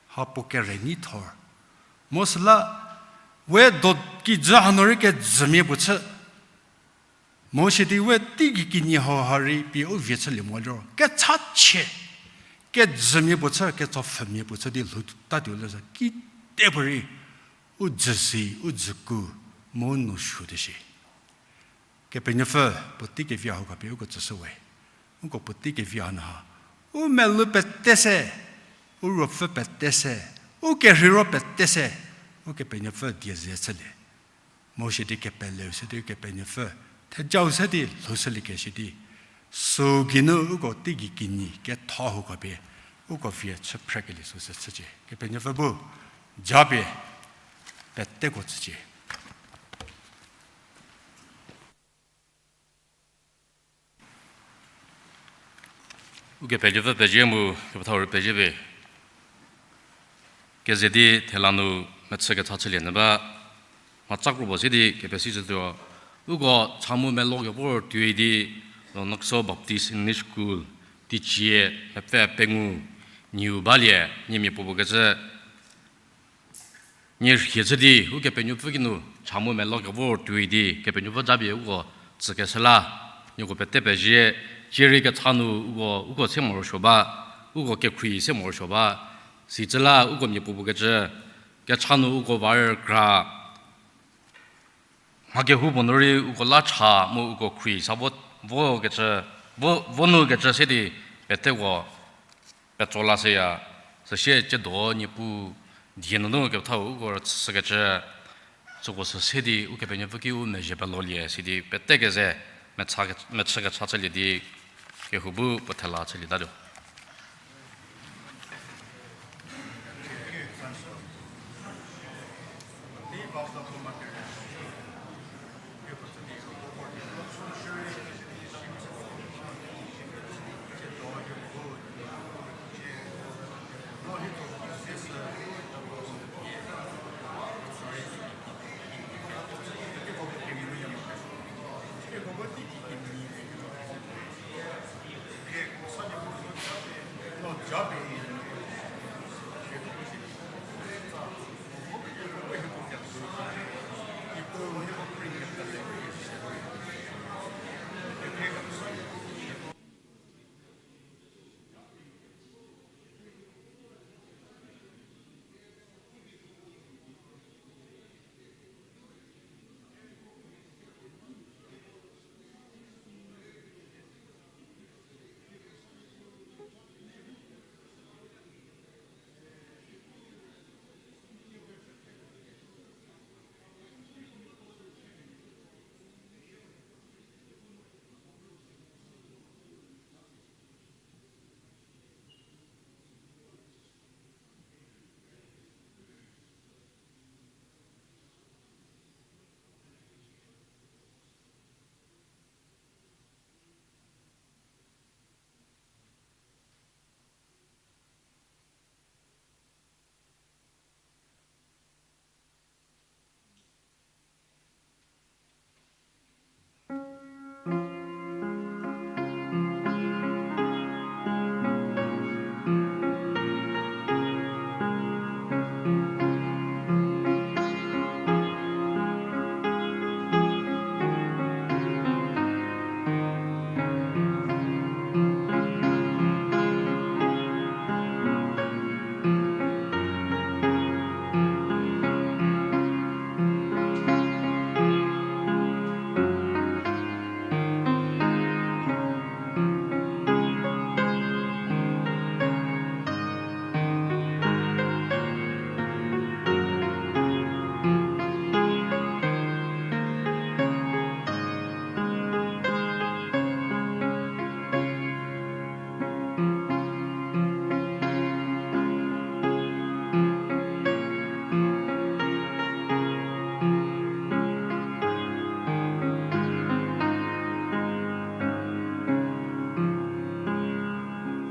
ha puo kere nyi thor. Mu süla we do kijü hanu rei kejümia puo chü. Mo sidi we teigei kinyi hauha rei pie u vie chülie mo liro kechachie, kejümia puo chü, ketsopfhümia puo chü di lhou tatuo leshü kedipuorei, u dzüzi, u dzüku, mu u nou suo di shi. Kepenuopfü puotei kevi hau khapie uko tsüshüwe. Uko puotei kevi hanu ha, u melou pete se, u ruopfü pete se, u kerheiro pete se, Ukepenuopfü die ze chülie. Mo sidi kepeleu se di Ukepenuopfü thejau se di lhoushüliekeshü di, sü geinu uko teigei kinyi ketho hau khapie uko vie chü phrekelie süsü chücie. Kepenuopfü bu japie peteko tsücie. Ukepenuopfü pezie mu kepethau rei pezie pie. Keze di thela nu mechü kecha chülie nyü ba, mhaca kropuo se di kepesi chütuo. Uko cha mu melo kevor tuoi di, Nokso Baptist English School, teicie mepfü pengou, nieu balie, niemia puopuo kecü nie rhie chü di Ukepenuopfü kinu cha mu melo kevor tuoi di Kepenuopfü japie uko tsükeshü la, nieko pete pezie, cierei kecha nu uko, uko se morosuo ba, uko kekhrie se morosuo ba, sicü la uko mia puopuo kecü, kecha nu uko va rükra, mha kehoupuo nu rei uko la cha mu uko khrie sa vo, vo kecü, vo, vo nu kecü se di peteko petso lashüya, süsie tsiedo Niepuu die nunu kethau uko rüchükecü, süko sü se di Ukepenuopfü ki u mezhie pelolie sidi pete keze mechü kecha chülie di kehou bu puo thela chülietatuo.